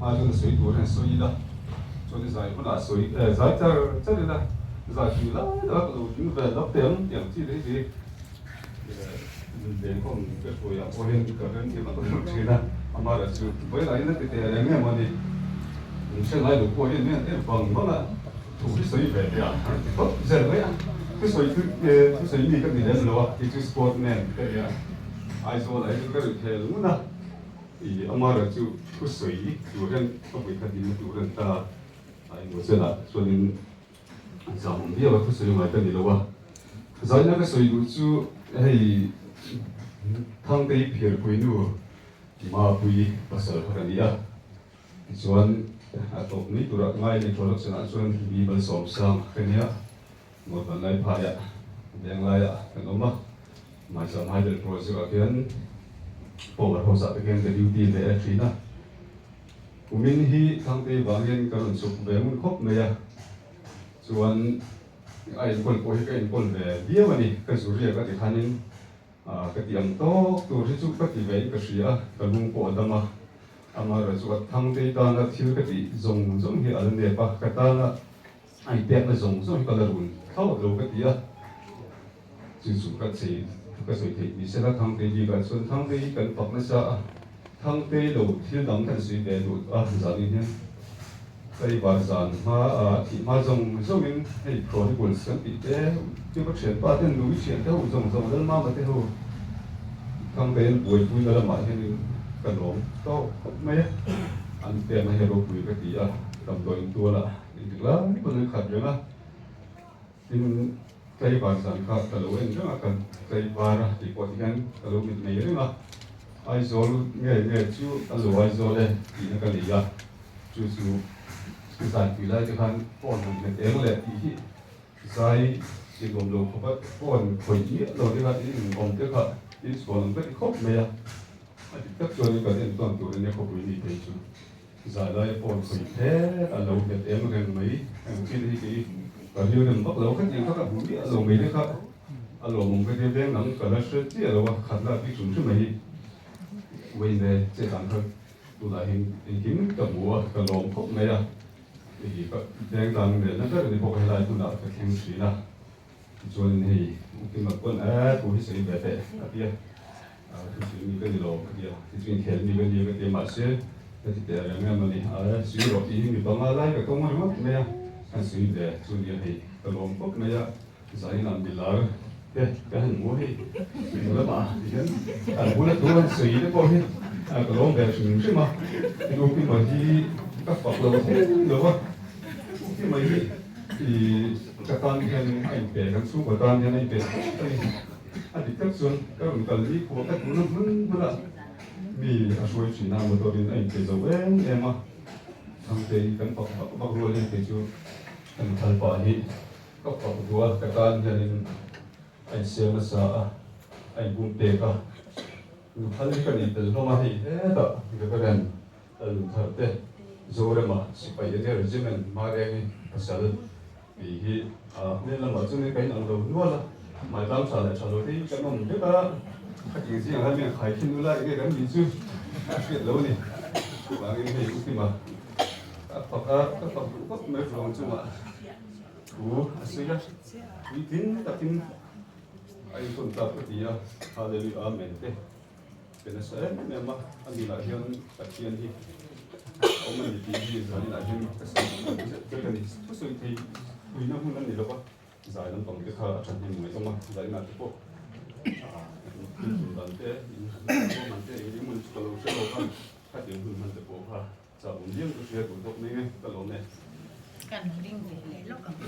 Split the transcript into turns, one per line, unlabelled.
Hma chuan a sawi tur hian sawi ila, chuan i zai hunah sawi eh zai char char ila, zai tui lai taka ka lo ding vel lawk teh ang tih ang chi te hi chi lengkhawm ka hruaiah pawh hian ka rem thiam a ka hrilh thin a, amaherawhchu chu vawilah in a ti teh reng em a ni. In hre ngai lo pawh hian mi an en vang vang a, thu hi sawi ve teh a an ti phawt zel mai a, thusawi chu thusawi mi ka ni lem lo a, kei chu sport man ka ni a, Aizawl ah hi chuan ka ri thel ngun a. I amara chu thusawi tur hian ka vui kha dinna tur a ni ta a, engmawchenah chuanin zam viau a thusawi ngai ka ni lo a. Zaina ka sawi duh chu hei Thangtei Phirpuinu Mapui pasal kha ka ni a, tichuan a tawp mai turah ngai introduction ah chuan Bible sawmsang ka ni a, Northern Laiphaiah Venglaiah kan awm a, Maisam Hydel Project ah khian Power House ah te khian ka duty ve a thin a. Kumin hi Thangtei vang hian ka rawn chhuk ve ngun khawp mai a, chuan a enkawl pawh hi ka enkawl ve viau a ni, ka zu riak a ti khanin ka ti ang tawk tur hi chu ka ti ve in ka hria a, ka lung pawh a dam a, amaherawhchu a Thangtei tana thil ka tih zawng zawng hi a la nep a, ka tana A inpekna zawng zawng hi ka la run thlawt lo ka ti a, chu chu ka chei ka sawi theih ni sela Thangtei bikah chuan Thangtei hi kan fak nasa a, Thangtei lo thil dang kan sawi ve duh a zanin hian Tlaivar zan hma a thih hma zawng zawngin hei Chronicles kan tih te chu ka thianpa ten nui thian te ho zawng zawng Lalmama te ho Thangtei an buaipuina lamah hianin ka lawm tawk khawp mai a, an pekna hi a ropui ka ti a, damdawiin tualah. Engtik lai pawn an khat reng a, tin tlaivar zan kha ka lo en reng a, ka tlaivar a tih pawh tihian ka lo mit nei reng a, Aizawl nge nge chu a lo Aizawl e tihna ka nei a, chu chu zai tui lai te khan phone han hmet eng leh tih hi zai inawm lo khawp a, phone khawih miah lo te kha in inawm te kha in chhuan ang ka ti khawp mai a, a dik tak chuan kan entawn tur ania khawpui ni phei chu. Zai laia phone khawih hlet a lo nghet em reng mai. Eng thil hi kei ka riu rem vak lo khatiang kha ka hmu miah lo mai te kha a lawmawm ka tia veng dang ka la hre chiah lo a, khat la bik hrim hrim mai hi Wayne che dan kha tunah hian engkim ka hmu a, ka lawm khawp mai a, hei ka veng dang nelna ber a ni bawk a helai hmunah ka thleng thin a. Tichuanin hei Ukima pawn eh thu hi sawi ve teh a ti a, thu sawi mi ka ni lo ka ti a, tichuan inkhel mi ka ni a ka ti a, mahse ka ti teh reng em a ni, a sawi rawh tih hi mi panga lai ka tawng ringawt mai a, kan sawi ve chu nia hei ka lawm khawp mai a, zainah milar te ka han hmu a hei eng lamah tihian an bula thu han sawi te pawh hi ka lawm ve hrim hrim a, tin Ukima hi ka fak lo thei lo a, Ukima hi I ka tan hian a inpe, kan chhungkaw tan hian a inpe khawp a ni. A dik tak chuan ka rawn kal ni khua ka tuna hmun hmunah mi a hruai thin a, motor in a inpe zo em em a. Thangtei kan pak vak vak rual hian kei chu kan phal pah hi ka pak duh a, ka tan hianin a insiam nasa a, a inbum pek a. Nuphal hi ka nei tel hlawm a, hei hetah Reverend Lal Tharte, Zorema sipai ania regiment Marengi pasal tih hi a hmel lamah chuan ka inang lo nual a, hmaitlang tha leh tha lo te hi kan awm vek a, ka ting zingah khan mi an khai khin ula enge kan nih chu a hriat lo a ni. Chuvangin hei U Kima ka fak a, ka fak duh khawp mai ruang chungah thu a sawi a, puitling takin a intawn tlak ka ti a, Hallelujah Amen te. Pe nasa em em a, a nunah hian Pathian hi a awm a ni tih hi zaninah hian ka sawi zet zet a ni. Thusawi thei puina hmun a ni lo va, zai lampang te kha a thahnem ngaihawm a, zainah te pawh in tum dan te, in ruahman te eng eng hmun chu ka lo hre lo kha, khatiang hun hman te pawh kha chak awm viau ka hria duh tawk mai nge ka lawm e.
Kan ring ve leh lawk ang.